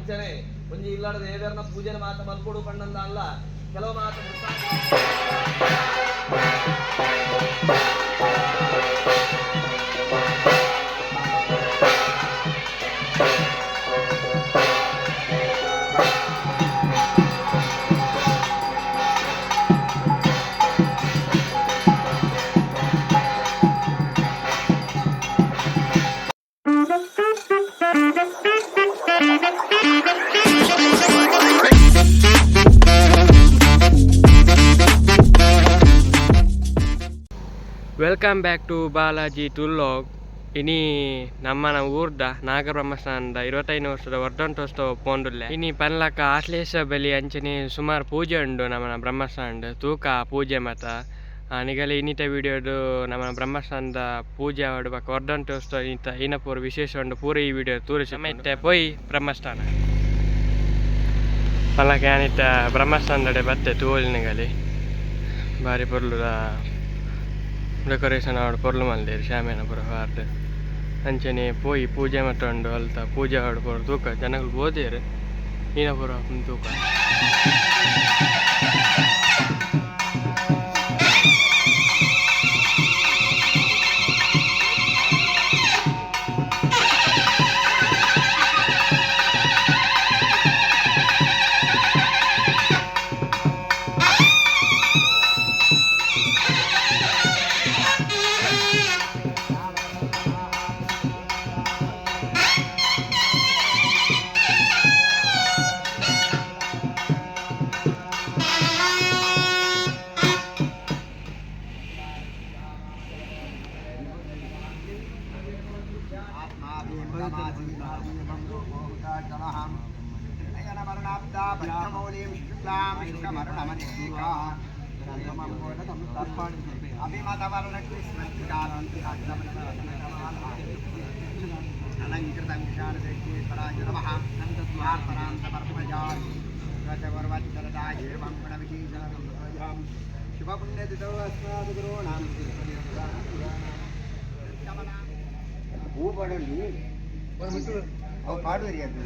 ಅಂಚನೆ ಒಂಜಿ ಇಲ್ಲಡ ದೇವೆರ್ನ ಪೂಜೆನ ಮಾತ ಮಲ್ಪೊಡು ಪಂಡಂದ ಅಲ್ಲ ಕೆಲವು ಮಾತ Welcome back to Balaji ತುಲ್ಲೋಗ್. ಇನಿ ನಮ್ಮನ ಊರ್ದ ನಾಗಬ್ರಹ್ಮಸ್ಥಾನದ 25 ವರ್ಷದ ವರ್ಧಂತೋತ್ಸವ ಪೋಂಡುಲ್ಲೆ. ಇನಿ ಪನ್ಲಕ ಆಶ್ಲೇಷ ಬಲಿ ಅಂಚನೆ ಸುಮಾರು ಪೂಜೆ ಉಂಡು ನಮ್ಮನ ಬ್ರಹ್ಮಸ್ಥಾನಡ್. ತೂಕ ಪೂಜೆ ಮಾತ ನಿಗಲೆ ಇನ್ನಿತ ವಿಡಿಯೋಡು ನಮ್ಮನ ಬ್ರಹ್ಮಸ್ಥಾನದ ಪೂಜೆ ಆವಡ್ ಬೊಕ ವರ್ಧಂತೋತ್ಸವ ಇನಿತ ಇನ ಪೂರ ವಿಶೇಷ ಉಂಡು ಪೂರ ಈ ವಿಡಿಯೋ ತೂರಿಸಿ. ಇತ್ತೆ ಪೋಯಿ ಬ್ರಹ್ಮಸ್ಥಾನ ಪನ್ಲಕ ಯಾನಿತ್ತ ಬ್ರಹ್ಮಸ್ಥಾನದಡೆ ಬತ್ತೆ ತೂವೊಲಿ ನಿಗಲಿ. ಬಾರಿ ಪೊರ್ಲುದ ಡೆಕೋರೇಷನ್ ಆವಡ್ ಪೊರ್ಲು ಮಲ್ದೆರ್ ಶಾಮಿಯಾನ ಪೂರ ಪಾರ್ದ್. ಅಂಚನೆ ಪೋಯಿ ಪೂಜೆ ಮಾತ ಉಂಡು ಅಲ್ತ ಪೂಜೆ ಆವಡ್ ಪೂರ ತೂಕ ಜನಕುಲು ಪೋತೆರ್ ಈನ ಪೂರ ತೂಕ. ಹೂ ಪಾಡಲಿ ಅವು ಪಾಡುವರಿ ಅದು.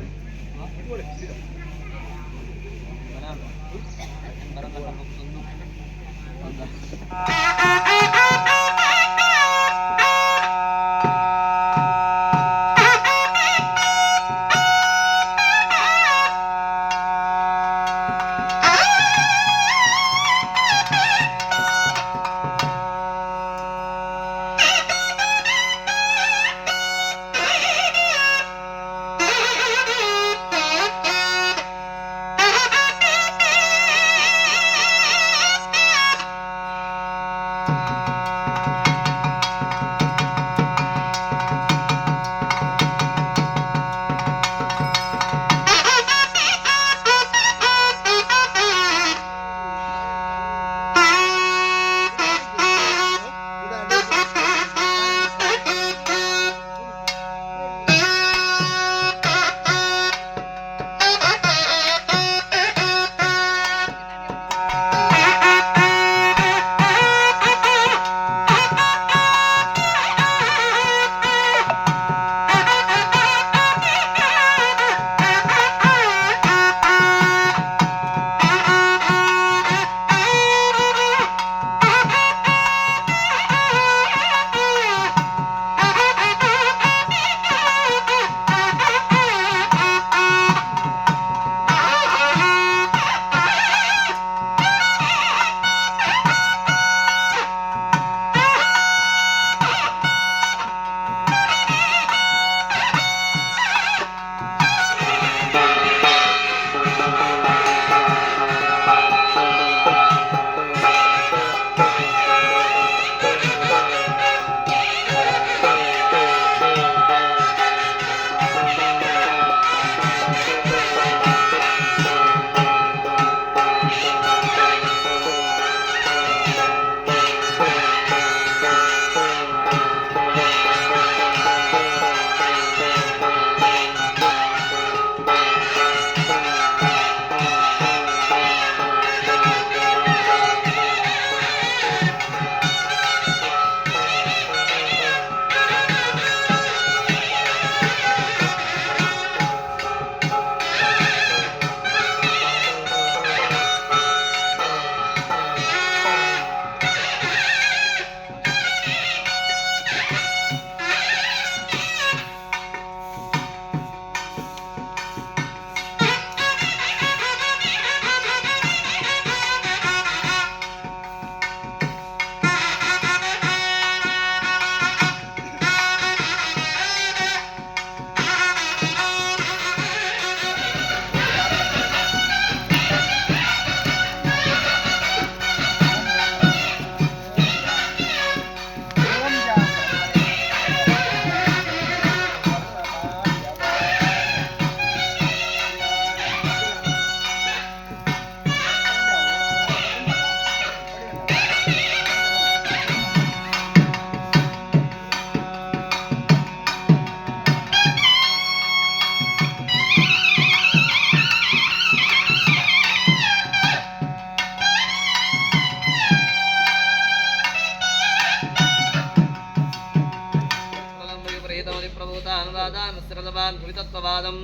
ಗುರುಪಾದಂ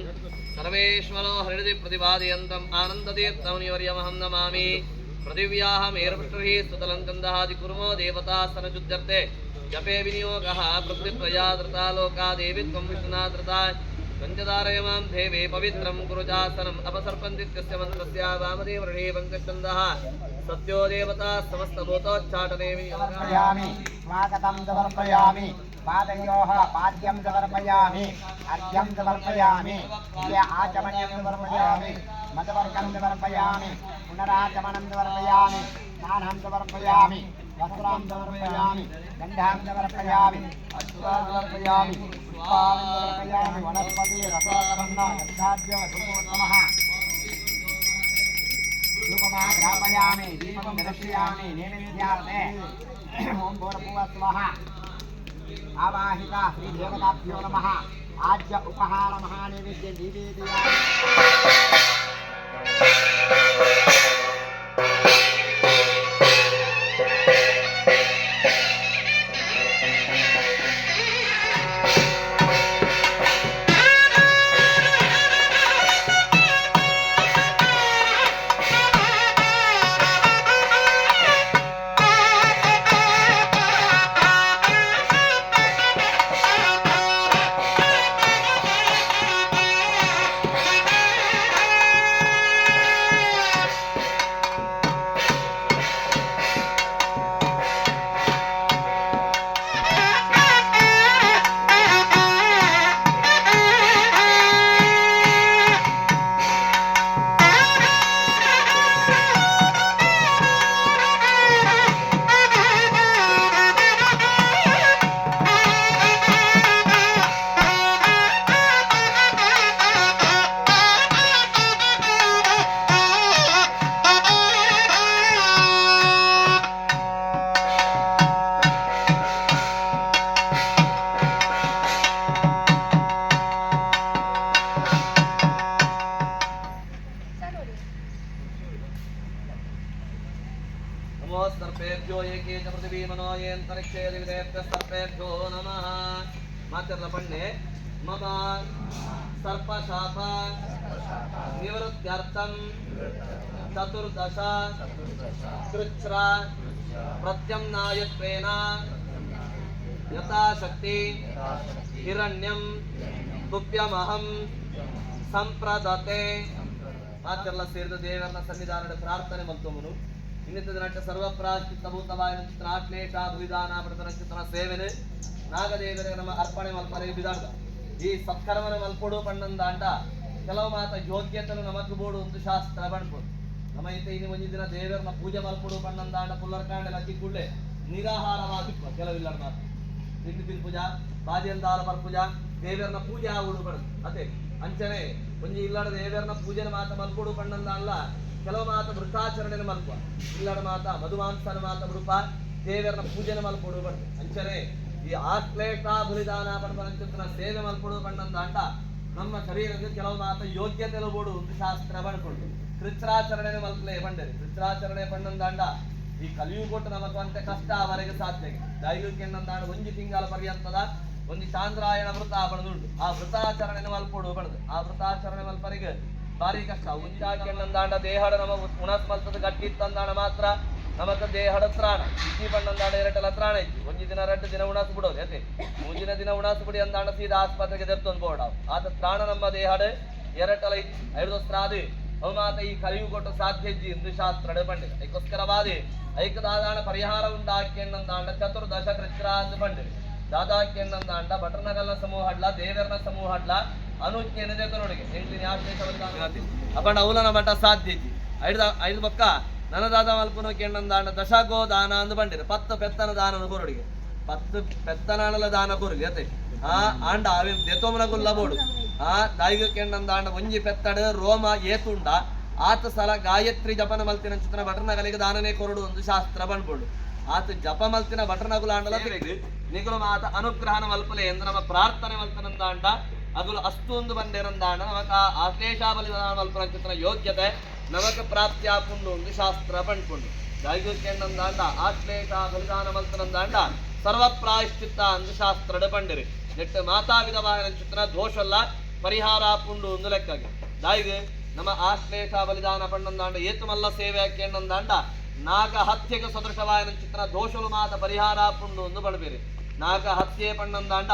ಸರ್ವೇಶ್ವರೋ ಹರಿದಿ ಪ್ರತಿಪಾದಯಂತಂ ಆನಂದತೀರ್ಥಮುನಿವರ್ಯಮಹಂ ನಮಾಮಿ. ಪೃಥಿವ್ಯಾಹ ಮೇರುಪೃಷ್ಠಭಿः ಸುತಲಂ ಕಂದಹಾದಿ ಕುರ್ಮೋ ದೇವತಾ ಸ್ತನಶುದ್ಧರ್ತೆ ಜಪೇ ವಿನಿಯೋಗಃ ಪೃಥ್ವಿತ್ವಯಾ ಧೃತಾ ಲೋಕಾ ದೇವಿ ತ್ವಂ ವಿಷ್ಣುನಾ ಧೃತಾ ಪಂಚದಾರಯ ಮಾಂ ದೇವಿ ಪವಿತ್ರಂ ಕುರು ಚಾಸನಂ ಅಪಸರ್ಪಂತಿತ್ಯಸ್ಯ ಮಂತ್ರಸ್ಯ ವಾಮದೇವಋಷಿ ಪಂಕಶ್ಚಂದಃ ಸತ್ಯೋ ದೇವತಾ ಸಮಸ್ತಭೂತೋಚ್ಚಾಟನೆ ವಿನಿಯೋಗಃ. ಸಮರ್ಪಯಾಮಿ. ಸ್ವಾಗತಂ ಸಮರ್ಪಯಾಮಿ. ಪಾದಯೋಃ ಪಾದ್ಯಂ ಸಮರ್ಪಯಾಮಿ. ಅರ್ಘ್ಯಂ ಸಮರ್ಪಯಾಮಿ. ಆಚಮನೀಯಂ ಸಮರ್ಪಯಾಮಿ. ಮಧುವರ್ಗಂ ಸಮರ್ಪಯಾಮಿ. ಪುನರಾಚಮನಂ ಸಮರ್ಪಯಾಮಿ. ಸ್ನಾನಂ ಸಮರ್ಪಯಾಮಿ. ವಸ್ತ್ರಂ ಸಮರ್ಪಯಾಮಿ. ಗಂಧಾಂ ಸಮರ್ಪಯಾಮಿ. ಅಶ್ವಾಂ ಸಮರ್ಪಯಾಮಿ. ಪುಷ್ಪಾಂ ಸಮರ್ಪಯಾಮಿ. ವನಸ್ಪತಿ ರಸೋತ್ಪನ್ನ ಗಂಧಾದ್ಯ ಧೂಪೋತ್ತಮಃ ಧೂಪಮಾಘ್ರಾಪಯಾಮಿ. ದೀಪಂ ದರ್ಶಯಾಮಿ. ನೈವೇದ್ಯಾರ್थे ಓಂ ಭೂರ್ಭುವಃ ಸ್ವಃ ಆವಾಹಿತ ಶ್ರೀ ದೇವತಾಭ್ಯೋ ನಮಃ. ಆದ್ಯ ಉಪಹಾರ ಮಹಾನೈವೇದ್ಯ ನಿವೇದಯಾಮಿ. ನಮೋ ಸರ್ಪೇಭ್ಯೋ ಏಕೆ ಚ ಪೃಥಿವೀ ಮನೋ ಯೇಂತರಿಕ್ಷೇ ದಿವಿದೇಭ್ಯ ಸರ್ಪೇಭ್ಯೋ ನಮಃ. ಮಾತಿರ್ಲ ಪಣ್ಣೆ. ಮಮ ಸರ್ಪಶಾಪ ನಿವೃತ್ತ್ಯರ್ಥಂ ಚತುರ್ದಶ ಕೃಚ್ಛ್ರ ಪ್ರತ್ಯಮ್ನಾಯತ್ವೇನ ಯಥಾಶಕ್ತಿ ಹಿರಣ್ಯಂ ತುಭ್ಯಮಹಂ ಸಂಪ್ರದತೆ. ಮಾತೆಲ್ಲ ಸೇರಿದ ದೇವರನ್ನ ಸನ್ನಿಧಾನದ ಪ್ರಾರ್ಥನೆ ಮಲ್ತೊಮ್ಮನು. ಇನ್ನಿತದ ನಟ್ಟ ಸರ್ವಪ್ರಾಶ್ಚಿತ್ತ ಭೂತವಾಯನ ಚಿತ್ರಾಶ್ಲೇಷ ಭುವಿದಾನ ಪಡತನ ಚಿತ್ರನ ಸೇವೆನೆ ನಾಗದೇವರಿಗೆ ನಮ್ಮ ಅರ್ಪಣೆ ಮಲ್ಪರೆ ಬಿದಾಡ್ದ. ಈ ಸತ್ಕರ್ಮನ ಮಲ್ಪೊಡು ಪಣ್ಣಂದಾಂಡ ಕೆಲವು ಮಾತ ಯೋಗ್ಯತನು ನಮಕ್ ಬೋಡು ಒಂದು ಶಾಸ್ತ್ರ ಬಣ್ಪೊಡು. ನಮ್ಮ ಇತ್ತೆ ಇನಿ ಒಂಜಿ ದಿನ ದೇವರನ್ನ ಪೂಜೆ ಮಲ್ಪೊಡು ಪಣ್ಣಂದಾಂಡ ಪುಲ್ಲರ್ಕಾಂಡೆ ಲಕ್ಕಿ ಕೂಡ್ಲೆ ನಿರಾಹಾರವಾದಿಪ್ಪ ಕೆಲವಿಲ್ಲ ಮಾತು ತಿಂಡಿ ತಿನ್ಪೂಜಾ ಬಾಜಿಯಂದಾಲ ಪರ್ಪೂಜಾ ದೇವರನ್ನ ಪೂಜೆ ಆವುಡು ಬಡದು ಅದೇ ಅಂಚನೆ ಒಂಜಿ ಇಲ್ಲಡ ದೇವರನ್ನ ಪೂಜೆನ ಮಾತ ಮಲ್ಪೊಡು ಪಣ್ಣಂದ ಅಲ್ಲ ಕೆಲವು ಮಾತ ವೃತ್ತಾಚರಣೆನ ಮಲ್ಪ ಇಲ್ಲಡ ಮಾತ ಮಧುಮಾಂಸನ ಮಾತ ಬುಡುಪ ದೇವರನ್ನ ಪೂಜೆನ ಮಲ್ಪೊಡು ಬಡದು. ಅಂಚನೆ ಈ ಆಶ್ಲೇಷ ಬಲಿದಾನ ಪಣಪರಂಚಿತನ ಸೇವೆ ಮಲ್ಪೊಡು ಪಣ್ಣಂದ ಅಂಟ ನಮ್ಮ ಶರೀರದ ಕೆಲವು ಮಾತ ಯೋಗ್ಯತೆ ಬೋಡು ಒಂದು ಶಾಸ್ತ್ರ ಬಣ್ಕೊಡು. ಕೃಚ್ರಾಚರಣೆ ಮಲ್ಪಲೆ ಪಂಡರಿ ಕೃಚ್ರಾಚರಣೆ ಪಣ್ಣಂದಾಂಡ ಈ ಕಲಿಯುಗೊಟ್ಟು ನಮಕ್ ಅಂತೆ ಕಷ್ಟ ಅವರೆಗೆ ಸಾಧ್ಯ ದೈವಕ್ಕೆ ಒಂಜಿ ತಿಂಗಳ ಪರ್ಯಂತದ ಒಂಜಿ ಚಾಂದ್ರಾಯಣ ವೃತ ಬಣದುಂಡು. ಆ ವೃತಾಚರಣೆ ಮಲ್ಪೊಡು ಬಣದು. ಆ ವೃತಾಚರಣೆ ಮಲ್ಪರಿಗೆ ಭಾರಿ ಕಷ್ಟ. ಉಂಜಾಕೆಣ್ಣಂದಾಂಡ ದೇಹಡ ನಮ ಉಣಸ್ ಮಲ್ತದ ಗಟ್ಟಿ ಇತ್ತಂದಾಂಡ ಮಾತ್ರ ನಮಕ ದೇಹಡ ತ್ರಾಣ ಇಜ್ಜಿ ಪಣ್ಣಂದಾಂಡ ಎರಟಲ ತ್ರಾಣ ಇಜ್ಜಿ. ಒಂಜಿ ದಿನ ರಡ್ಡು ದಿನ ಉಣಸ್ ಬಿಡೋದು ಅದೇ ಮೂಜಿನ ದಿನ ಉಣಸ್ ಬಿಡಿ ಅಂದಾಂಡ ಸೀದಾ ಆಸ್ಪತ್ರೆಗೆ ದೆತ್ತೊಂದು ಬೋಡ ಆತ ತ್ರಾಣ ನಮ್ಮ ದೇಹಡ ಎರಟಲ ಇಜ್ಜಿ ಐದು ಸ್ತ್ರಾದಿ ಅವು ಮಾತ ಈ ಕಲಿಯುಗೊಟ್ಟು ಸಾಧ್ಯ ಇಜ್ಜಿ ಎಂದು ಶಾಸ್ತ್ರ ಪಂಡಿತ ಐಕೋಸ್ಕರವಾದಿ ಐಕದಾದಾಣ ಪರಿಹಾರ ಉಂಡಾಕೆಣ್ಣಂದಾಂಡ ಚತುರ್ದಶ ಕೃಚ್ರ ಅಂತ ಪಂಡಿತ ದಾದಾಕೆಣ್ಣಂದಾಂಡ ಭಟ್ರನಗಲ್ನ ಸಮೂಹ ಅಡ್ಲ ದೇವರನ ಸಮೂಹ ಅಡ್ಲ ಅನುಜ್ಞೆನದೆ ತನ್ನೊಳಗೆ ಎಂಟಿನ ಅಪಂಡ ಅವಲನ ಮಠ ಸಾಧ್ಯ ಇಜ್ಜಿ. ಐದು ಐದು ಬಕ್ಕ ನನ್ನ ದಾದ ಮಲ್ಪುನ ಕೆಣ್ಣಂದಾಂಡ ದಶಗೋ ದಾನ ಅಂದು ಬಂಡಿರ ಪತ್ತು ಪೆತ್ತನ ದಾನನ ಕೊರಡಿಗೆ ಪತ್ತು ಪೆತ್ತನಾಣಲ ದಾನ ಕೊರಲಿ ಅತೆ ಆ ಆಂಡ ಅವಿನ ದೆತೋಮನ ಗುಲ್ಲ ಬೋಡು ಆ ದಾಯಿಗ ಕೆಣ್ಣಂದಾಂಡ ಒಂಜಿ ಪೆತ್ತಡು ರೋಮ ಏತುಂಡ ಆತ ಸಲ ಗಾಯತ್ರಿ ಜಪನ ಮಲ್ತಿನ ಚಿತ್ರ ಭಟ್ರನಗಲಿಗೆ ದಾನನೇ ಕೊರಡು ಒಂದು ಶಾಸ್ತ್ರ ಬಂದ್ಬೋಡು. ಆತ ಜಪ ಮಲ್ತಿನ ಭಟ್ರನಗುಲ ಆಂಡಲ ನಿಗುಲು ಮಾತ ಅನುಗ್ರಹನ ಮಲ್ಪಲೆ ಎಂದು ನಮ್ಮ ಪ್ರಾರ್ಥನೆ ಮಲ್ತನಂದಾಂಡ ಅಗುಲು ಅಷ್ಟೊಂದು ಬಂದೇರಂದಾಂಡ ನಮಕ ಆಶ್ಲೇಷ ಬಲಿದಾನ ಮಲ್ಪನ ಚಿತ್ರ ಯೋಗ್ಯತೆ ನಮಕ ಪ್ರಾಪ್ತಿ ಆಪುಂಡು ಒಂದು ಶಾಸ್ತ್ರ ಪಂಡ್ಕೊಂಡು. ದಾಯಿಗೆಣ್ಣಂದಾಂಡ ಆಶ್ಲೇಷ ಬಲಿದಾನ ಮಲ್ತನಂದಾಂಡ ಸರ್ವ ಪ್ರಾಯಶ್ಚಿತ್ತ ಅಂದು ಶಾಸ್ತ್ರಡ್ ಪಂಡಿರಿ. ನೆಟ್ಟು ಮಾತಾ ವಿಧವಾದ ಚಿತ್ರ ದೋಷಲ್ಲ. ಪರಿಹಾರ ಆಪುಂಡು ಒಂದು ಲೆಕ್ಕಗೆ ದಾಯಿಗೆ ನಮ್ಮ ಆಶ್ಲೇಷ ಬಲಿದಾನ ಪಣ್ಣಂದಾಂಡ ಏತು ಮಲ್ಲ ಸೇವೆ ಆಕೆಣ್ಣಂದಾಂಡ ನಾಗ ಹತ್ಯೆಗೆ ಸದೃಶವಾಯನ ಚಿತ್ರ ದೋಷಲು ಮಾತ ಪರಿಹಾರ ಆಪುಂಡು ಒಂದು ಪಣಬೇರೆ ನಾಗ ಹತ್ಯೆ ಪಣ್ಣಂದಾಂಡ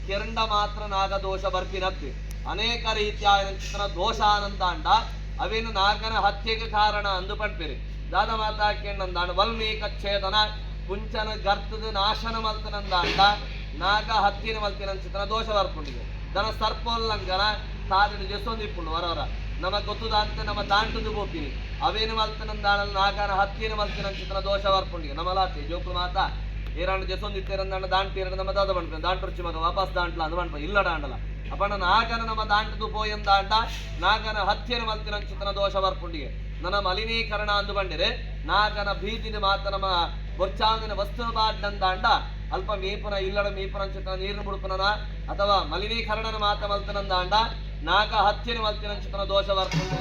ಕೆರಂಡ ಮಾತ್ರ ನಾಗ ದೋಷ ಬರ್ಪಿನತ್ತು ಅನೇಕ ರೀತಿಯ ಚಿತ್ರ ದೋಷ ಆನಂದಾಂಡ ಅವೇನು ನಾಗನ ಹತ್ಯೆಗೆ ಕಾರಣ ಅಂದು ಪಣ್ಪೇರು ದಾದ ಮಾತಾಕೆಣ್ಣಂದಾಂಡ ವಲ್ಮೀಕ ಛೇದನ ಪುಂಚನ ಗರ್ತದ ನಾಶನ ಮಲ್ತನಂದಾಂಡ ನಾಗ ಹತ್ಯೆನ ಮಲ್ತಿನ ಚಿತ್ರ ದೋಷ ಬರ್ಪುಂಡಿಗೆ ದನ ಸರ್ಪೋಲ್ಲಂಗನ ತಾದಿನ ಜೆಸೊಂದಿಪ್ಪುಂಡು ವರವರ ನಮ ಗೊತ್ತುದಾಂತ ನಮ್ಮ ದಾಂಟುದು ಬೋಪಿನಿ ಅವೇನು ಮಲ್ತನಂದಾಣ ನಾಗನ ಹತ್ಯೆನ ಮಲ್ತಿನ ಚಿತ್ರ ದೋಷ ಬರ್ಪುಂಡಿಗೆ ನಮಲಾತೆ ಜೋಕುಲು ಮಾತ ಏರಾಂಡ ಜೆಸೊಂದಿತ್ತೇರಂದಾಂಡ ದಾಂಟೀರಂಡ ನಮ್ಮ ದಾದ ಪಣ್ಪ ದಾಂಟುರ್ಚಿ ಮಗ ವಾಪಸ್ ದಾಂಟ್ಲ ಅಂದ್ ಪಣ್ಪ ಇಲ್ಲ ದಾಂಡಲ ಅಪಣ ನಾಗನ ನಮ್ಮ ದಾಂಟದು ಪೋಯಂದಾಂಡ ನಾಗನ ಹತ್ಯೆನ ಮಲ್ತಿನ ಚಿತ್ರ ದೋಷ ಬರ್ಪುಂಡಿಗೆ ನನ್ನ ಮಲಿನೀಕರಣ ಅಂದು ಬಂಡಿರೆ ನಾಗನ ಭೀತಿನ ಮಾತ ನಮ್ಮ ಬೊರ್ಚಾಂದಿನ ವಸ್ತು ಬಾಡ್ನಂದಾಂಡ ಅಲ್ಪ ಮೀಪುನ ಇಲ್ಲಡ ಮೀಪುನ ಚಿತ್ರ ನೀರಿನ ಬುಡುಪುನನ ಅಥವಾ ಮಲಿನೀಕರಣನ ಮಾತ ಮಲ್ತನಂದಾಂಡ ನಾಗ ಹತ್ಯೆನ ಮಲ್ತಿನ ಚಿತ್ರ ದೋಷ ಬರ್ಪುಂಡು.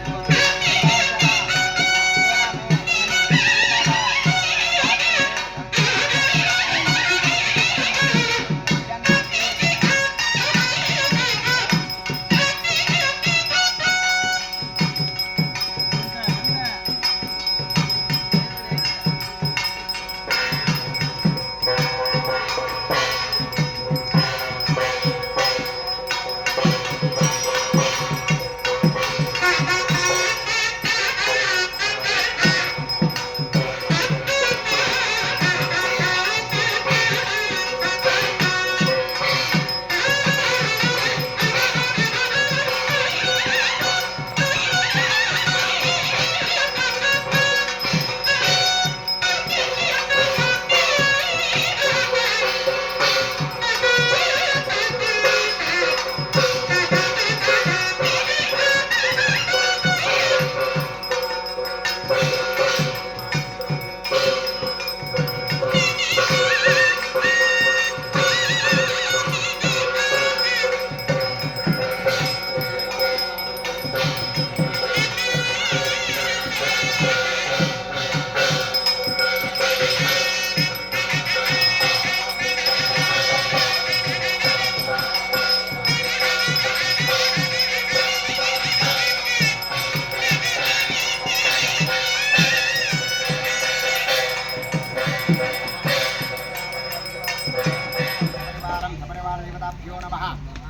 परिवारं सपरिवारदेवताभ्यो नमः।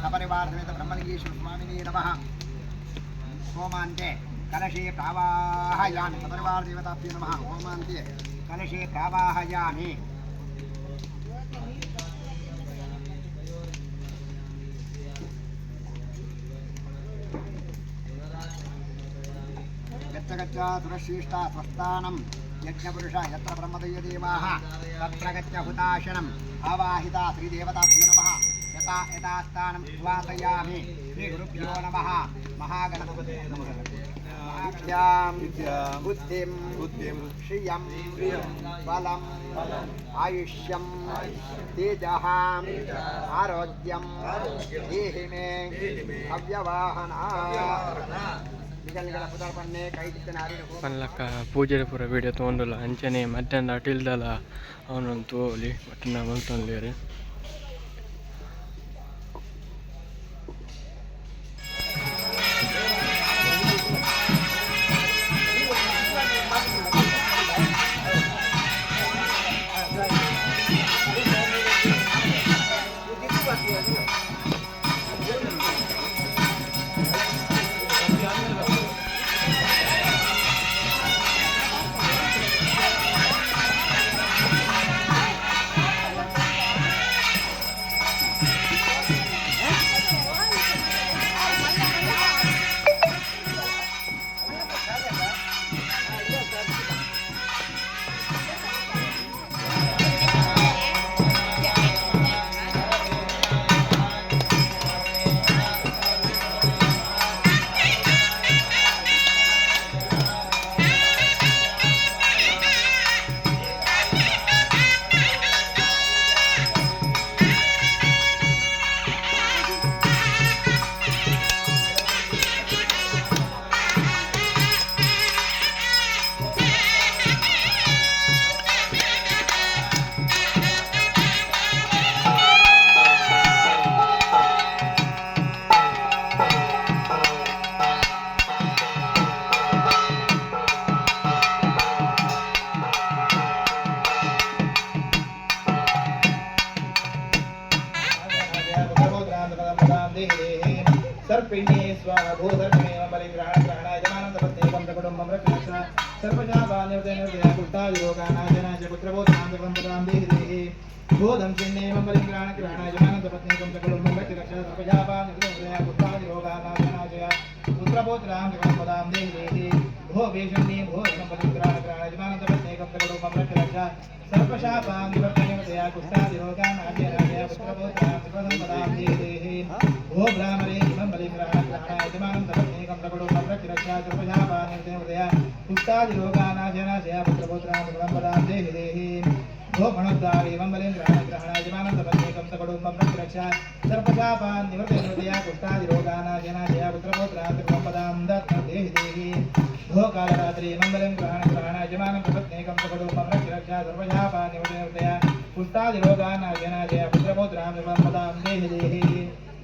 सपरिवारसमेत ब्रह्मलिंगेश्वर स्वामिने नमः। होमान्ते कलशे प्रावाहयामि। सपरिवारदेवताभ्यो नमः। होमान्ते कलशे प्रावाहयामि। गच्छ गच्छ सुरश्रेष्ठा स्वस्थानं यज्ञपुरुष यत्र ब्रह्मदयदेवाः तत्र गच्छ हुताशनम् आवाहिता श्रीदेवताभ्यो नमः। यथा यथास्थानं स्वासयामि। श्रीगुरुभ्यो नमः। महागणपते नमः। विद्यां बुद्धिं श्रियं बलम् आयुष्यं तेजः आरोग्यं देहि मे हव्यवाहना. ಪನ್ಲಕ್ಕ ಪೂಜೆ ಪೂರ ವೀಡಿಯೋ ತೊಗೊಂಡಲ್ಲ ಅಂಚನೆ ಮಧ್ಯಾಹ್ನ ಅಟಿಲ್ದಲ ಅವನೊಂದು ತೋಲಿ ಬಟ್ ನಾ ಮಲ್ತೊಂದೇರು. ಭೂಸರ್ಪಿಣಿ ಸ್ವಾಹ. ಭೂಸರ್ಪಿಣಿ ಬಲಿಗ್ರಹಣ ಗ್ರಹಣ ಯಜಮಾನಂ ಸಪತ್ನೇಕಂ ಸಕುಟುಂಬಂ ರಕ್ಷ ಸರ್ವಶಾಪಾನಿವೃತ್ತೇ ಕುಷ್ಠಾದಿರೋಗಾನಾಶನಾಶ ಪುತ್ರಪೌತ್ರಾಂ ದೇಹಿ ದೇಹಿ. ಭೂದಂಶಿಣ್ಯೇಮಂ ಬಲಿಗ್ರಹಣ ಗ್ರಹಣ ಯಜಮಾನಂ ಸಪತ್ನೇಕಂ ಸಕುಟುಂಬಂ ರಕ್ಷ ಸರ್ವಶಾಪಾನಿವೃತ್ತೇ ಕುಷ್ಠಾದಿರೋಗಾನಾಶನಾಶಯ ಪುತ್ರಪೌತ್ರಾಂ ಪದಾಂ ದೇಹಿ ದೇಹಿ. ಭೋ ಭೀಷಣಿ ಭೋ ಬಲಿಗ್ರಹಣ ಗ್ರಹಣ ಯಜಮಾನಂ ಸಪತ್ನೇಕಂ ಸಕುಟುಂಬಂ ರಕ್ಷ ಸರ್ವಶಾಪಾನಿವೃತ್ತೇ ಕುಷ್ಠಾದಿರೋಗಾನಾಶನಾಶಯ ಪುತ್ರಪೌತ್ರಾಂ ಪದಾಂ ದೇಹಿ ದೇಹಿ. ಭೋ ಬ್ರಾಹ್ಮಣೇ ಇಮಂ ಬಲಿಗ್ರಹಣ ಗ್ರಹಣ ಯಜಮಾನಂ ಸಪತ್ನೇಕಂ ಸಕುಟುಂಬಂ ರಕ್ಷ ಸರ್ವಶಾಪಾನಿವೃತ್ತೇ ಕುಷ್ಠಾದಿರೋಗಾನಾಶನಾಶಯ ಪುತ್ರಪೌತ್ರಾಂ ಪದಾಂ ದೇಹಿ ದೇಹಿ. ಭೋ ಗಣೋದ್ಧಾರಿ ಇಮಂ ಬಲಿಗ್ರಹಣ ಗ್ರಹಣ ಯಜಮಾನಂ ಸಪತ್ನೇಕಂ ಸಕುಟುಂಬಂ ರಕ್ಷ ಸರ್ವಶಾಪಾನಿವೃತ್ತೇ ಕುಷ್ಠಾದಿರೋಗಾನಾಶನಾಶಯ ಪುತ್ರಪೌತ್ರಾಂ ಪದಾಂ ದೇಹಿ ದೇಹಿ. ಭೋ ಕಾಲರಾತ್ರಿ ಇಮಂ ಬಲಿಗ್ರಹಣ ಗ್ರಹಣ ಯಜಮಾನಂ ಸಪತ್ನೇಕಂ ಸಕುಟುಂಬಂ ರಕ್ಷ ಸರ್ವಶಾಪಾನಿವೃತ್ತೇ ಕುಷ್ಠಾದಿರೋಗಾನಾಶನಾಶಯ ಪುತ್ರಪೌತ್ರಾಂ ಪದಾಂ ದೇಹಿ ದೇಹಿ.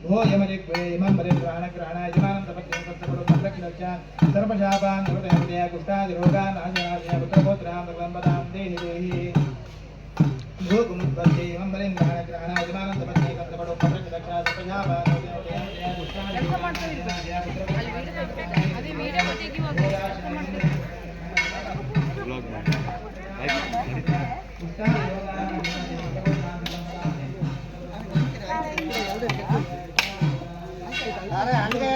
ಭೋ ಯಮಜಿಕ್ವೆ ಇಮಂ ಬಲಿಗ್ರಹಣ ಗ್ರಹಣ ಯಜಮಾನಂ ಸಪತ್ನೇಕಂ ಸಕುಟುಂಬಂ ರಕ್ಷ ಸರ್ವಶಾಪಾನಿವೃತ್ತೇ ಕುಷ್ಠಾದಿರೋಗಾನಾಶನಾಶಯ ಪುತ್ರಪೌತ್ರಾಂ ಪದಾಂ ದೇಹಿ ದೇಹಿ. ಭೂಕುಮುದ್ವರ್ತೆ ಇಮಂ ಬಲಿಗ್ರಹಣ ಗ್ರಹಣ ಯಜಮಾನಂ ಸಪತ್ನೇಕಂ ಸಕುಟುಂಬಂ ರಕ್ಷ ಸರ್ವಶಾಪಾನಿವೃತ್ತೇ ಕುಷ್ಠಾದಿರೋಗಾನಾಶನಾಶಯ ಅದೇ ವಿಡಿಯೋ ತೆಗಿವಾಗ ಅರೆ ಹಂಗೆ.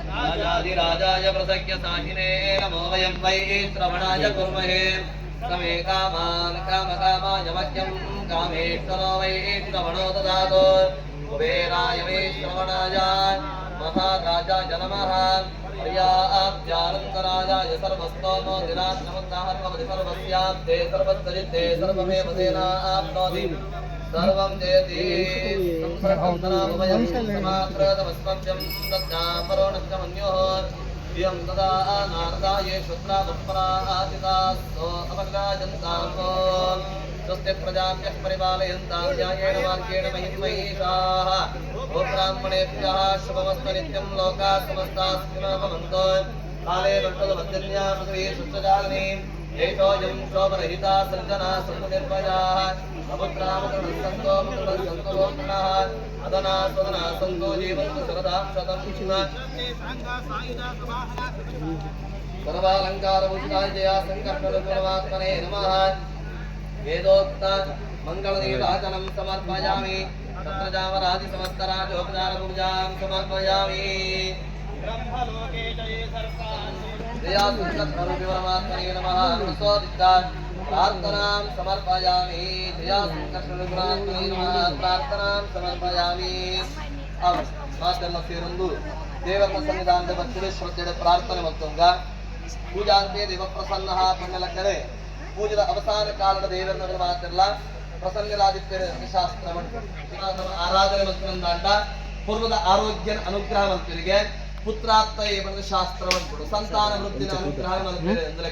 राजाधिराजाय प्रसह्य साहिने नमो वयं वै श्रवणाय कुर्महे। समे कामान् कामकामाय मह्यं कामेश्वरो वै श्रवणो ददातु। कुबेराय वै श्रवणाय महाराजाय नमः। पर्याप्त्यानन्तराजाय सर्वस्तोमो दिनात्ममुक्ताः भवति सर्वस्याब्धे सर्वस्तजिते सर्वमेव तेनाप्नोति। ಸರ್ವಂ ಜಯತಿ ಸಂಸರ್ಗಂತನಾಮಯಂ ಸಮಾಕೃತಮಸ್ಮಭ್ಯಂ ದದ್ದಾಪರೋಣಶ್ಚ ಮನ್ಯೋಃ ಇಯಂ ತದಾ ನಾರದಾಯೇ ಶುಕ್ರಾವತ್ಪರಾಜಿತಾಸ್ಸೋ ಅಪಗ್ರಾಜಂತಾಂ. ಸ್ವಸ್ತಿ ಪ್ರಜಾಭ್ಯಃ ಪರಿಪಾಲಯಂತಾಂ ನ್ಯಾಯೇನ ಮಾರ್ಗೇಣ ಮಹಿಂ ಮಹಿಷಾಃ. ಗೋಬ್ರಾಹ್ಮಣೇಭ್ಯಃ ಶುಭಮಸ್ತು ನಿತ್ಯಂ. ಲೋಕಾಃ ಸಮಸ್ತಾಃ ಸುಖಿನೋ ಭವಂತು. ಕಾಲೇ ವರ್ಷದ ಪರ್ಜನ್ಯಾ ಪೃಥ್ವೀ ಸುಚ್ಚಜಾಲಿನಿ. ಏಷೋऽಯಂ ಶೋಭರಹಿತಾ ಸಜ್ಜನಾ ಸन्तु ನಿರ್ಭಯಾः. ಅಪುತ್ರಾಮಕೃಣः ಸन्तो पुत्रः सन्तु गोप्रणः. अदना सदना सन्तो जीवन्तु शरदां शतं. सर्वालङ्कारभूषिताय जया सङ्कर्षणपरमात्मने नमः. वेदोक्त मङ्गलनीराजनं समर्पयामि. तत्र समस्तराजोपचारपूजां समर्पयामि. जया सङ्कर्षणपरमात्मने नमः. प्रार्थनां समर्पयामि. जया ಸಂಕರ್ಷಣಪರಮಾತ್ಮನೆ ನಮಃ. ಪ್ರಾರ್ಥನಾಂ ಸಮರ್ಪಯಾಮಿ. ಮಾತೆಲ್ಲ ಸೇರೊಂದು ದೇವರ ಸನ್ನಿಧಾನದ ಭಕ್ತಿ ಶ್ರದ್ಧೆ ಪ್ರಾರ್ಥನೆ ಮತ್ತೊಂಗ. ಪೂಜಾಂತೆ ದೇವ ಪ್ರಸನ್ನ ಪಣ್ಣಲಕ್ಕರೆ ಪೂಜದ ಅವಸಾನ ಕಾಲದ ದೇವರನ್ನ ಮಾತಿರಲ್ಲ ಪ್ರಸನ್ನರಾದಿತ್ಯರ ಶಾಸ್ತ್ರ. ಆರಾಧನೆ ಮತ್ತು ಪೂರ್ವದ ಆರೋಗ್ಯ ಅನುಗ್ರಹ ಮಂತ್ರಿಗೆ ಪುತ್ರಾಪ್ತ ಬಂದ ಶಾಸ್ತ್ರ ಬಂದ್ಬಿಡು, ಸಂತಾನ ವೃದ್ಧಿನ ಅನುಗ್ರಹ ಮಲ್ಪೆರೆ ಅಂದ್ರೆ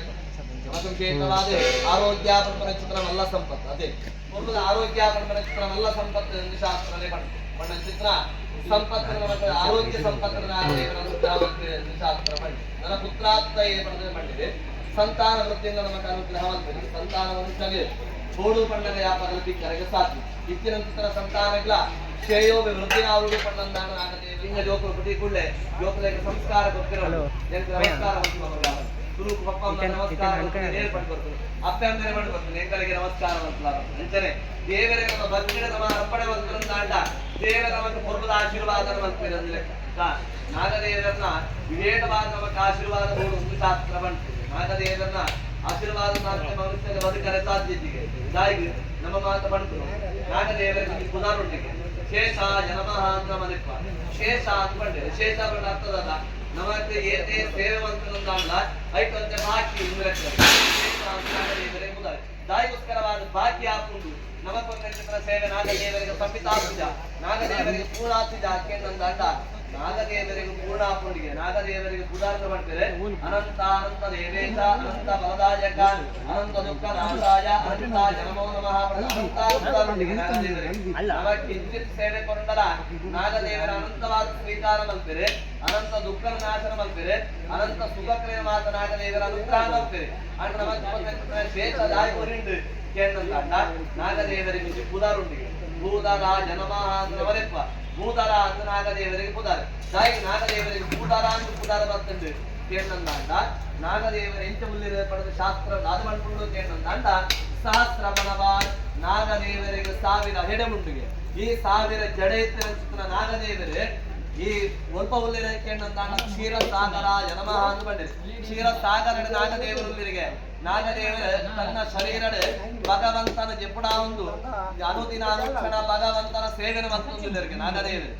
ನಮಕ್ ವಿಶೇಷವಾದ ಆರೋಗ್ಯ ಪಂಪನ ಚಿತ್ರ ಮಲ್ಲ ಸಂಪತ್ತು. ಅದೇ ಪೂರ್ವದ ಆರೋಗ್ಯ ಪಂಪನ ಚಿತ್ರ ಮಲ್ಲ ಸಂಪತ್ತು ಎಂದು ಶಾಸ್ತ್ರನೇ ಬಣ್ಣ ಬಣ್ಣ ಚಿತ್ರ ಸಂಪತ್ತಿನ ಮತ್ತೆ ಆರೋಗ್ಯ ಸಂಪತ್ತಿನ ದೇವರ ಅನುಗ್ರಹ ಮಲ್ಪೆರೆ ಎಂದು ಶಾಸ್ತ್ರ ಬಣ್ಣ. ನನ್ನ ಪುತ್ರಾಪ್ತ ಪಡೆದ ಬಂದಿದೆ, ಸಂತಾನ ವೃತ್ತಿಯಿಂದ ನಮಗೆ ಅನುಗ್ರಹ ಮಲ್ಪೆರೆ. ಸಂತಾನ ಮನುಷ್ಯನಿಗೆ ಬೋಡು ಪಣ್ಣದ ಯಾಪಗಲ ತಿಕ್ಕರೆಗೆ ಸಾಧ್ಯ ಇತ್ತಿನಂತರ ಸಂತಾನಗಳ ಶ್ರೇಯೋ ವೃದ್ಧಿ ಆರುಡು ಪಣ್ಣಂದಾನ ಆಗದೆ. ಲಿಂಗ ಜೋಕುಲು ಪುಟಿ ಕೂಡ್ಲೆ ಜೋಕುಲೆಗ್ ಸಂಸ್ಕಾರ ಕೊರ್ಪಿರ. ಎಂಕ್ ನಮಸ್ಕಾರ ಮಲ್ಪುನ ಸುರುಕು ಪಪ್ಪ ಅಮ್ಮ ನಮಸ್ಕಾರ ಮಲ್ಪುನ ನೇರ್ ಪಂಡ್ ಬರ್ಪುನು. ಅಪ್ಪೆ ಅಮ್ಮನೆ ಪಂಡ್ ಬರ್ಪುನು, ಎಂಕಲೆಗೆ ನಮಸ್ಕಾರ ಮಲ್ಪುನ. ಅಂಚನೆ ದೇವರೇ ನಮ್ಮ ಭಕ್ತಿಡ ನಮ್ಮ ಅರ್ಪಣೆ ಮಲ್ಪುನಂದಾಂಡ ದೇವರ ನಮಕ್ ಪೂರ್ವದ ಆಶೀರ್ವಾದ ಮಲ್ಪೆರ್ ಅಂದ್ ಲೆಕ್ಕ. ನಾಗದೇವರನ್ನ ವಿವೇಕವಾದ ನಮಕ್ ಆಶೀರ್ವಾದ ಬೋಡು ಒಂದು ಶಾಸ್ತ್ರ ಬಂತು. ನಾಗದೇವರನ್ನ ಆಶೀರ್ವಾದ ಮಾತ್ರ ಮನುಷ್ಯನ ಬದುಕರೆ ಸಾಧ್ಯತೆಗೆ ದಾಯಿಗ್ ನಮ್ಮ ಮಾತ ಬಂತು. ನಾಗದೇವರಿಗೆ ಪುದಾರುಂಟಿಗೆ ಶೇಷ ನಮಃ ಅಂತ ಮನಿಪ್ಪ. ಶೇಷ ಅಂತ ಬಂಡೆ, ಶೇಷ ಬಂಡ ಅರ್ಥದಲ್ಲ, ನಮಕ್ ಏತೆ ಸೇವೆ ಮಂತನಂದಾಂಡ ಐಟೊಂತೆ ಬಾಕಿ ಇಂದು ಲೆಕ್ಕ. ಶೇಷ ಅಂತ ನಾಗದೇವರಿಗೆ ಪುದಾರ್ ದಾಯಿಗೋಸ್ಕರವಾದ ಬಾಕಿ ಆಪುಂಡು. ನಮಕೊಂದರ ಸೇವೆ ನಾಗದೇವರಿಗೆ ಸಂಪಿತಾಪುಜ, ನಾಗದೇವರಿಗೆ ಪೂರ್ಣಾತಿಜ ಕೇಂದ್ರಂದಾಂಡ ನಾಗದೇವರಿಗೆ ಪೂರ್ಣ ಆಪುಂಡಿಗೆ ನಾಗದೇವರಿಗೆ ಪುದಾರ್ಥ ಮಾಡ್ತಾರೆ. ಅನಂತ ಅನಂತ ದೇವೇಶ ಅನಂತ ಬಲದಾಯಕ ಅನಂತ ದುಃಖ ನಾಶಾಯ ಅನಂತ ನಮೋ ನಮಃ. ಅನಂತ ಪುದಾರುಂಡಿಗೆ ನಾಗದೇವರಿಗೆ ನಮ ಕಿಂಚಿತ್ ಸೇವೆ ಕೊಂಡಲ ನಾಗದೇವರ ಅನಂತವಾದ ಸ್ವೀಕಾರ ಮಲ್ಪೆರೆ, ಅನಂತ ದುಃಖ ನಾಶನ ಮಲ್ಪೆರೆ, ಅನಂತ ಸುಖಕ್ರಿಯ ಮಾತ ನಾಗದೇವರ ಅನುಗ್ರಹ ಮಲ್ಪೆರೆ. ಅಂಡ್ ನಮ ಶೇಷ ದಾಯ ಕೊರಿಂಡು ಕೇಂದ್ರಂದಾಂಡ ನಾಗದೇವರಿಗೆ ಪುದಾರುಂಡಿಗೆ ಭೂದರ ಜನಮಃ ಅಂತ ಮರೆಪ್ಪ. ಭೂದರ ಅಂತ ನಾಗದೇವರಿಗೆ ಪುದಾರ ದಾಯಿಗೆ ನಾಗದೇವರಿಗೆ ಭೂದರ ಅಂತ ಪುದಾರ ಬರ್ತುಂಡು ಕೇಂದ್ರಂದಾಂಡ ನಾಗದೇವರ ಎಂಚ ಮುಲ್ಲಿರ ಪಡೆದ ಶಾಸ್ತ್ರ ಅದು ಮಲ್ಪುಂಡು ಕೇಂದ್ರಂದಾಂಡ ಸಹಸ್ರ ಬಲವಾನ್ ನಾಗದೇವರಿಗೆ 1000 ಹೆಡೆ ಉಂಡುಗೆ. ಈ 1000 ಜಡೆ ಇತ್ತಿನ ಚಿತ್ರ ನಾಗದೇವರೇ ಈ ಒಲ್ಪ ಉಲ್ಲಿರ ಕೇಂದ್ರಂದಾಂಡ ಕ್ಷೀರ ಸಾಗರ ಜನಮಃ ಅಂತ ಬಂದಿದೆ. ಕ್ಷೀರ ಸಾಗರ ನಾಗದೇವರುಲ್ಲಿರಿಗೆ ನಾಗದೇವರ ತನ್ನ ಶರೀರಡ್ ಭಗವಂತನ ಜೆಪ್ಪುಡ ಒಂದು ಅನುದಿನ ಅನುಕ್ಷಣ ಭಗವಂತನ ಸೇವನೆ ಮತ್ತೊಂದು ನಾಗದೇವರು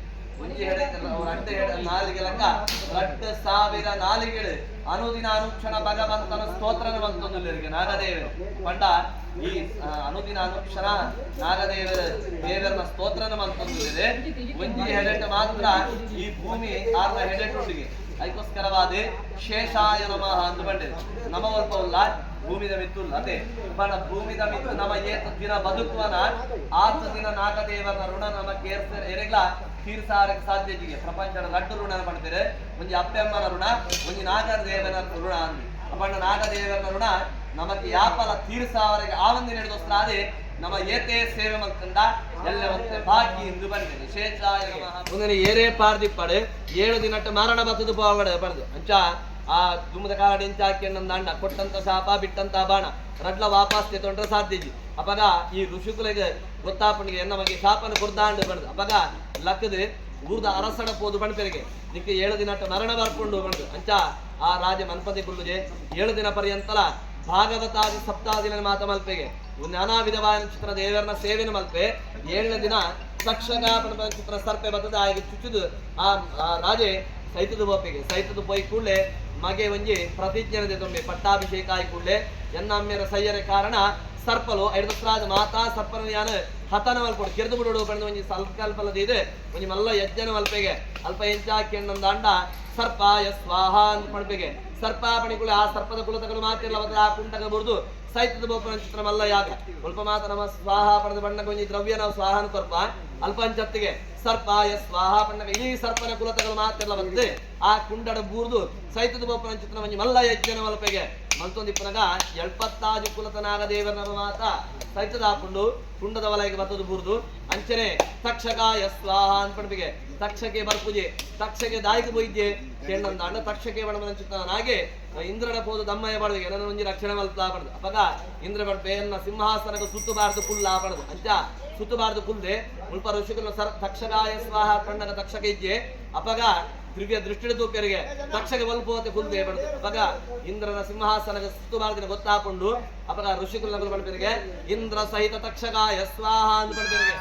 ಒಂಜಿ ಹೆಡೆ ರಡ್ಡು ಹೆಡೆ ನಾಲಿಗೆ ಲೆಕ್ಕ 2000 ನಾಲಿಗೆಳು ಅನುದಿನ ಅನುಕ್ಷಣ ಭಗವಂತನ ಸ್ತೋತ್ರನ ಮತ್ತೊಂದು ನಾಗದೇವರು ಪಂಡ. ಈ ಅನುದಿನ ಅನುಕ್ಷಣ ನಾಗದೇವರ ದೇವರನ ಸ್ತೋತ್ರನ ಮತ್ತೊಂದಿದೆ. ಒಂಜಿ ಹೆಡೆಟ್ ಮಾತ್ರ ಈ ಭೂಮಿ ಆರ್ನ ಹೆಡೆಟುಂಡಿಗೆ ಅದಕ್ಕೋಸ್ಕರವಾದ ಶೇಷಾಯ ನಮಃ ಅಂತ ಬಂದಿದೆ. ನಮ ಒಲ್ಪ ಭೂಮಿದ ಮಿತ್ತುಲ್ಲ ಅದೇ ಪಣ ಭೂಮಿದ ಮಿತ್ತು ನಮ ಏತ ದಿನ ಬದುಕುವನ ಆತ ದಿನ ನಾಗದೇವರ ಋಣ ನಮ ಕೇರ್ಸ ಎರೆಗ್ಲ ತೀರ್ಸಾರಕ್ಕೆ ಸಾಧ್ಯ ಜಿಗೆ. ಪ್ರಪಂಚದ ಲಡ್ಡು ಋಣ ಮಾಡ್ತಾರೆ, ಒಂಜಿ ಅಪ್ಪೆಮ್ಮನ ಋಣ, ಒಂಜಿ ನಾಗದೇವನ ಋಣ ಅಂದು. ಅಪ್ಪಣ್ಣ ನಾಗದೇವನ ಋಣ ನಮಗೆ ಯಾಪಲ ತೀರ್ಸಾವರೆಗೆ ಆವಂದಿನ ಹಿಡಿದೋಸ್ತಾದೆ ನಮ್ಮ ಏತೆ ಸೇವೆ ಮಲ್ತಂಡ ಎಲ್ಲ ಒಂತೆ ಬಾಕಿ ಎಂದು ಬಂದಿದೆ. ಶೇಷಾಯ ನಮಃ. ಒಂದನೆ ಏರೇ ಪಾರ್ದಿಪ್ಪಡು 7 ದಿನಟ್ಟ ಮರಣ ಬತ್ತದು ಪೋವಡ ಪಡೆದು ಅಂಚ ಆ ದುಮ್ಮದ ಕಾರಣ ಇಂಚ ಹಾಕಿ ದಾಂಡ ಕೊಟ್ಟಂತ ಶಾಪ ಬಿಟ್ಟಂತ ಬಾಣ ರಡ್ಲ ವಾಪಸ್ ತೊಂಡ್ರೆ ಸಾಧ್ಯಜಿ. ಅಪಗ ಈ ಋಷಿಕುಲೆಗೆ ಗೊತ್ತಾಪಣಿಗೆ ಎನ್ನ ಬಗ್ಗೆ ಶಾಪನ ಕುರ್ದಾಂಡು ಬಡ್ದು. ಅಪಗ ಲಕ್ಕದು ಊರ್ದ ಅರಸಡ ಪೋದು ಬಣ್ಪೆರಿಗೆ ನಿಕ್ಕೆ 7 ದಿನಟ್ಟ ಮರಣ ಬರ್ಕೊಂಡು ಬಣ್ದು. ಅಂಚ ಆ ರಾಜ ಮನ್ಪತಿ ಕುಲ್ಲುಜೆ 7 ದಿನ ಪರ್ಯಂತಲ ಭಾಗವತಾದಿ ಸಪ್ತಾದಿನ ಮಾತ ಮಲ್ಪೆಗೆ ನಾನಾ ವಿಧವಾದ ಚಿತ್ರ ದೇವರನ ಸೇವೆನ ಮಲ್ಪೆ. 7ನೇ ದಿನ ತಕ್ಷಕ ಚಿತ್ರ ಸರ್ಪೆ ಬತ್ತದ ಆಗಿ ಚುಚ್ಚುದು ಆ ಆ ರಾಜೆ ಸೈತದ ಬೋಪೆಗೆ ಸೈತದ ಪೋಯಿ ಕೂಡಲೇ ಮಗೆ ಒಂಜಿ ಪ್ರತಿಜ್ಞೆ ತುಂಬಿ ಪಟ್ಟಾಭಿಷೇಕ ಆಯಿ ಕೂಡಲೇ ಎನ್ನಮ್ಮೆರ ಸಯ್ಯರ ಕಾರಣ ಸರ್ಪಲು ಐದಸ್ರಾಜ ಮಾತಾ ಸರ್ಪನ ಯಾನು ಹತನ ಮಲ್ಪೊಡು ಕೆರ್ದು ಬಿಡೋಡು ಪಂಡ ಒಂಜಿ ಸಂಕಲ್ಪಲ ಇದೆ ಒಂಜಿ ಮಲ್ಲ ಯಜ್ಞನ ಮಲ್ಪೆಗೆ ಅಲ್ಪ ಎಂಚಾಕೆಂದಂದಾಂಡ ಸರ್ಪಾಯ ಸ್ವಾಹ ಅಂತ ಪಡ್ಪೆಗೆ ಸರ್ಪ ಪಣಿಕುಳು ಆ ಸರ್ಪದ ಕುಲತಗಳು ಮಾತಿರಲ್ಲ ಬದಲ ಆ ಕುಂಟಗ ಬುರ್ದು ಸೈತದ ಬೋಪನ ಚಿತ್ರ ಮಲ್ಲ ಯಾಗ ಅಲ್ಪ ಮಾತ ನಮ್ಮ ಸ್ವಾಹ ಪಡೆದ ಬಣ್ಣಕ್ಕೆ ಒಂಜಿ ದ್ರವ್ಯ ನಾವು ಸ್ವಾಹನ ಕೊರ್ಪ ಅಲ್ಪ ಅಂಚತ್ತಿಗೆ ಸರ್ಪಾಯ ಸ್ವಾಹ ಪಣ್ಣಗ ಈ ಸರ್ಪನ ಕುಲತಗಳು ಮಾತಿರಲ್ಲ ಬತ್ತೆ ಆ ಕುಂಡಡ ಬೂರ್ದು ಸೈತದ ಬೋಪನ ಚಿತ್ರ ಒಂಜಿ ಮಲ್ಲ ಯಜ್ಞನ ಮಲ್ಪೆಗೆ ಮಲ್ತೊಂದಿಪ್ಪನಗ ಎಳ್ಪತ್ತಾಜು ಕುಲತನಾಗ ದೇವರ ಮಾತ ಸೈತದ ಹಾಕೊಂಡು ಕುಂಡದ ವಲಯಕ್ಕೆ ಬತ್ತದು ಬೂರ್ದು ಅಂಚನೆ ತಕ್ಷಕಾಯ ಸ್ವಾಹ ಅನ್ಪಡ್ಬಿಗೆ ತಕ್ಷಕೆ ಬರ್ಪುಜೆ ತಕ್ಷಕೆ ದಾಯಿಗೆ ಪೊಯ್ದೆ ಕೆಣ್ಣಂದಾಂಡ ತಕ್ಷಕೆ ಬಣಮನ ಚಿತ್ತನಾಗೆ ಇಂದ್ರನ ಪೋದು ದಮ್ಮಯ್ಯ ಬಾಡುಗೆ ನನ್ನ ಒಂಜಿ ರಕ್ಷಣೆ ಮಲ್ತಾ ಬಡ್ದು ಅಪಗ ಇಂದ್ರ ಬಡ್ಪೆ ಎನ್ನ ಸಿಂಹಾಸನಕ್ಕೆ ಸುತ್ತುಬಾರ್ದು ಕುಲ್ಲ ಬಡದು ಅಂಚ ಸುತ್ತುಬಾರ್ದು ಕುಲ್ದೆ ಮುಲ್ಪ ಋಷಿಕುಲ ಸರ್ ತಕ್ಷಕಾಯ ಸ್ವಾಹ ಪಣ್ಣಗ ತಕ್ಷಕ ಇಜ್ಜೆ ಅಪಗ ದಿವ್ಯ ದೃಷ್ಟಿಡ ತೂಪೆರಿಗೆ ತಕ್ಷಕ ಬಲ್ಪೋತೆ ಕುಲ್ದೆ ಬಡದು ಅಪಗ ಇಂದ್ರನ ಸಿಂಹಾಸನಕ್ಕೆ ಸುತ್ತುಬಾರ್ದಿನ ಗೊತ್ತಾಪುಂಡು ಅಪಗ ಋಷಿಕುಲ ಬಡ್ಪೆರಿಗೆ ಇಂದ್ರ ಸಹಿತ ತಕ್ಷಕಾಯ ಸ್ವಾಹ ಅಂತ ಬಡ್ಪೆರಿಗೆ.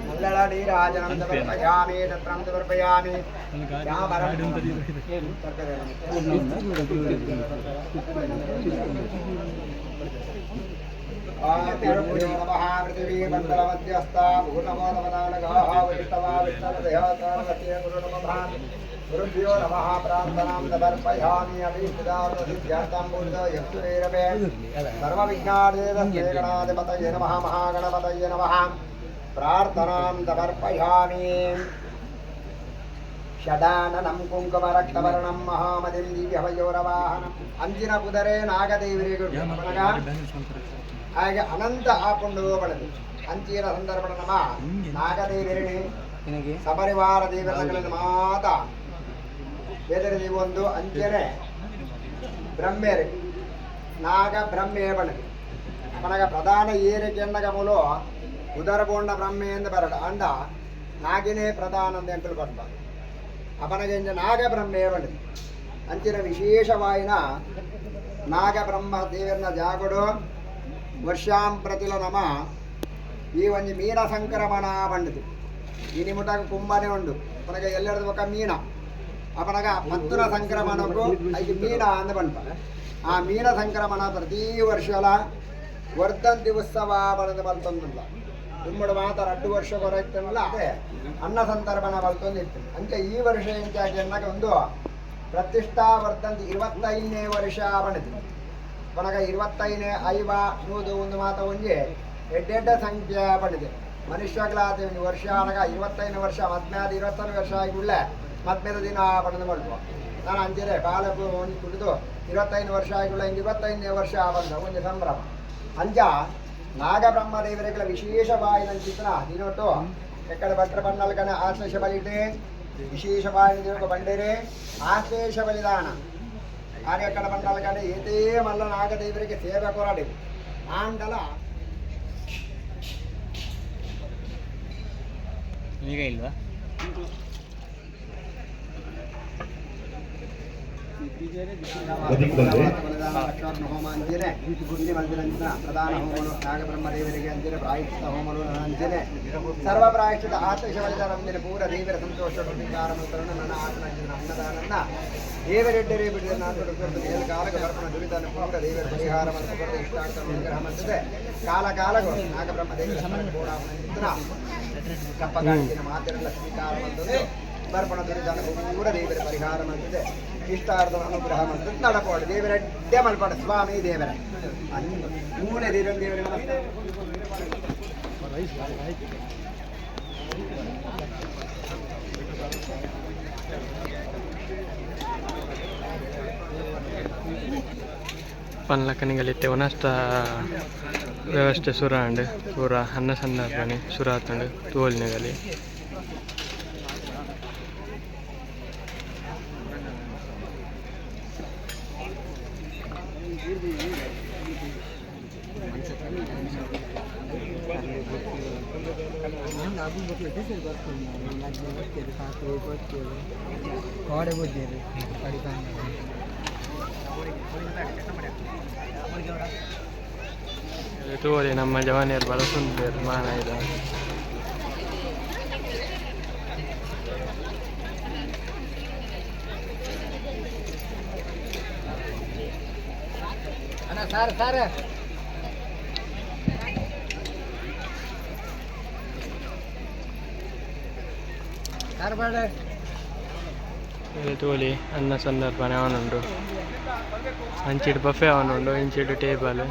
మంగళనీరాజనం సమర్పయామి తత్రం సమర్పయామి. గురుభ్యో నమః. ప్రార్థనాం సమర్పయామి. అభీష్టార్థసిద్ధ్యర్థం పూర్ణయక్షురేరమే సర్వవిఘ్నాదేవస్తే గణాధిపతయే నమః. మహాగణపతయే నమః. ప్రార్థనాం సమర్పయామి. ಷಡಾನನಂ ಕುಂಕುಮರಕ್ತವರ್ಣಂ ಮಹಾಮತಿಂ ದಿವ್ಯವಯೋರವಾಹನಂ. ಅಂಚಿನ ಕುದರೆ ನಾಗದೇವರಿಗೆ ಹಾಗೆ ಅನಂತ ಆಪುಂಡು ಬಳದು ಅಂಚಿನ ಸಂದರ್ಭ ನಮ ನಾಗದೇವರಿಣಿ ಸಪರಿವಾರ ದೇವರಗಳನ್ನು ಮಾತ ಬೇದರೆ ಒಂದು ಅಂಚನೆ ಬ್ರಹ್ಮೇರಿ ನಾಗ ಬ್ರಹ್ಮೇ ಬಣದು ಅಪನಗ ಪ್ರಧಾನ ಏರಿಕೆ ಎನ್ನಗ ಮೂಲು ಉದರಬೋಂಡ ಬ್ರಹ್ಮೆ ಎಂದು ಬರಡ ಅಂಡ ನಾಗಿನೇ ಪ್ರಧಾನ ಅಂತ ಎಂಕುಲು ಪನ್ಪ ಅಪನಗೆಂಜ ನಾಗಬ್ರಹ್ಮೇ ಬಣದು ಅಂಚಿನ ವಿಶೇಷವಾಯಿನ ನಾಗಬ್ರಹ್ಮ ದೇವರನ ಜಾಗಡು ವರ್ಷಾಂ ಪ್ರತಿಲ ನಮ ಈ ಒಂಜಿ ಮೀನ ಸಂಕ್ರಮಣ ಬಂಡದು. ಇನಿ ಮುಟಾಗ ಕುಂಬನೆ ಉಂಡು ಅಪನಗ ಎಲ್ಲರದು ಬೊಕ ಮೀನ ಅಪನಗ ಪತ್ತುನ ಸಂಕ್ರಮಣಕ್ಕೂ ಐದು ಮೀನ ಅಂದ ಪನ್ಪ. ಆ ಮೀನ ಸಂಕ್ರಮಣ ಪ್ರತಿ ವರ್ಷಲ ವರ್ಧಂತಿ ಉತ್ಸವ ಬಣದ ಮಲ್ತೊಂದುಲ್ಲ. ದುಮ್ಮಡು ಮಾತ್ರ ಅಡ್ಡು ವರ್ಷ ಕೊರೈತನಲ್ಲ ಅನ್ನ ಸಂತರ್ಪಣ ಮಲ್ತೊಂದು ಇತ್ತು. ಅಂಚೆ ಈ ವರ್ಷ ಎಂಚಾಗಿ ಎನ್ನಗ ಒಂದು ಪ್ರತಿಷ್ಠಾ ವರ್ಧಂತಿ 25ನೇ ವರ್ಷ ಬಣದು. ಅಪನಗ 25 50 100 ಒಂದು ಮಾತ ಒಂಜಿ ಎಡ್ಡೆಡ್ಡ ಸಂಖ್ಯೆ ಪಂಡಿದೆ. ಮನುಷ್ಯಗಳಾದ ಒಂದು ವರ್ಷ ಅನಗ 25 ವರ್ಷ ಮದ್ಮೇದ 21 ವರ್ಷ ಆಗಿ ಮದ್ಮೇದ ದಿನ ಪಡೆದು ಮಲ್ಪ. ನಾನು ಅಂಜರೆ ಬಾಲಕು ಒಂದು ಕುಡಿದು 25 ವರ್ಷ ಆಗಿಲ್ಲ ಹಿಂಗೆ 25ನೇ ವರ್ಷ ಬಂದ ಒಂದು ಸಂಭ್ರಮ. ಅಂಜ ನಾಗಬ್ರಹ್ಮದೇವರಿಗಳ ವಿಶೇಷವಾಯಿನ ಚಿತ್ರ ದಿನೊಟ್ಟು ಎಕ್ಕಡ ಭಟ್ರ ಬಣ್ಣಲ್ಕನ ಆಶ್ಲೇಷ ಬಲಿಟೆ ವಿಶೇಷವಾಯಿನ ದಿನಕ್ಕೆ ಬಂಡೇರೆ ಆಶ್ಲೇಷ ಬಲಿದಾನ ಆನೆ ಎಕ್ಕಡ ಬಣ್ಣಲ್ಕನೆ ಏತೇ ಮಲ್ಲ ನಾಗದೇವರಿಗೆ ಸೇವೆ ಕೊರಡಿ ಆಂಡಲ ಈಗ ಇಲ್ವಾ? ಹೋಮ ಅಂಚೆನೆ ಗುಂಡಿ ಮಂದಿರಂಚಿನ ಪ್ರಧಾನ ಹೋಮನು ನಾಗಬ್ರಹ್ಮದೇವರಿಗೆ ಅಂಚನೆ ಪ್ರಾಯಶ್ಚಿತ ಹೋಮನು ಅಂಚನೆ ಸರ್ವ ಪ್ರಾಯಶ್ಚಿತ ಆತ್ಮಶ ಬಲಿದಾನ ಅಂಜನೆ ಪೂರ ದೇವರ ಸಂತೋಷ ನನ್ನ ಆತನ ಅನ್ನದಾನನ್ನ ದೇವರೆಡ್ಡರೇ ಬಿಡಿದ ನಾನು ಏಳು ಕಾಲಕ್ಕೆ ಬರ್ಪಣ ದುರಿತಾನ ಪೂರ ದೇವರ ಪರಿಹಾರ ಮಂತ್ರ ಇಷ್ಟಾರ್ಥ ಅನುಗ್ರಹ ಮಂತದೆ ಕಾಲ ಕಾಲಗೂ ನಾಗಬ್ರಹ್ಮ ದೇವರ ಕಪ್ಪಗಾಡಿನ ಮಾತೆಲ್ಲ ಸ್ವೀಕಾರ ಮಂತದೆ ಬರ್ಪಣ ದುರಿತಾನ ಪೂರ ದೇವರ ಪರಿಹಾರ ಮಂತದೆ ಇಷ್ಟಾರ್ಥ ಅನುಗ್ರಹ ಮಂತ್ರ ನಡಪೋಡು ದೇವರೆಡ್ಡೆ ಮಲ್ಪಾಡ ಸ್ವಾಮಿ ದೇವರ ಮೂಲೆ ದೇವರ ದೇವರ ನಮಸ್ಕಾರ. ಪನ್ಲಕ್ಕನಿಗಲಿತ್ತೆ ಒನಸ್ತ ವ್ಯವಸ್ಥೆ ಸುರ ಅಂಡ್ ಪೂರ ಅನ್ನ ಸಂದರ್ಭನೆ ಸುರ ಆತುಂಡು ತೋಲ್ನಿಗಲಿ. ತೋಲಿ ನಮ್ಮ ಜವಾನಿಯರು ಬಳಸುಂದೇರು ಮಾನ ಇದೆ. ಸಾರ್ ಸಾರ್ ತೋಲಿ ಅನ್ನ ಸಂದರ್ಭನೆ ಅವನುಂಡು ಅಂಚಿಡು ಬಫೆ ಅವನುಂಡು ಇಂಚಿಡು ಟೇಬಲ್.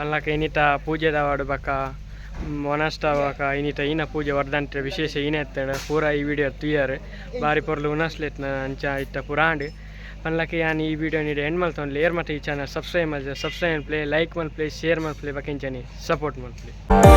ಅಲ್ಲಕ ಇನ್ನಿತ ಪೂಜೆದ ಬಕ್ಕ ಮೊನಸ್ತ ಬಕ್ಕ ಇನ್ನಿತ ಈನ ಪೂಜೆ ವರ್ಧಂತೆ ವಿಶೇಷ ಈನ ಎತ್ತಡ ಪೂರ ಈ ವಿಡಿಯೋ ತುಯ್ಯಾರು ಬಾರಿ ಪೊರ್ಲು ಉನಸ್ಲೆತ್ನ ಅಂಚ ಇತ್ತ ಪುರಾಂಡ್ ಪನ್ಲಕ ಯಾನ್ ಈ ವಿಡಿಯೋ ನೀಡಿ ಎಂಡ್ ಮಲ್ತೊಂಡ್ಲೆ ಏರ್ ಮತ್ತೆ ಈ ಚಾನಲ್ ಸಬ್ಸ್ಕ್ರೈಬ್ ಮಲ್ತೆ ಸಬ್ಸ್ಕ್ರೈಬ್ ಮಲ್ಪಲೆ ಲೈಕ್ ಮಲ್ಪಲೆ ಶೇರ್ ಮಲ್ಪಲೆ ಬಕ್ಕ ಇಂಚನೆ ಸಪೋರ್ಟ್ ಮಲ್ಪಲೆ.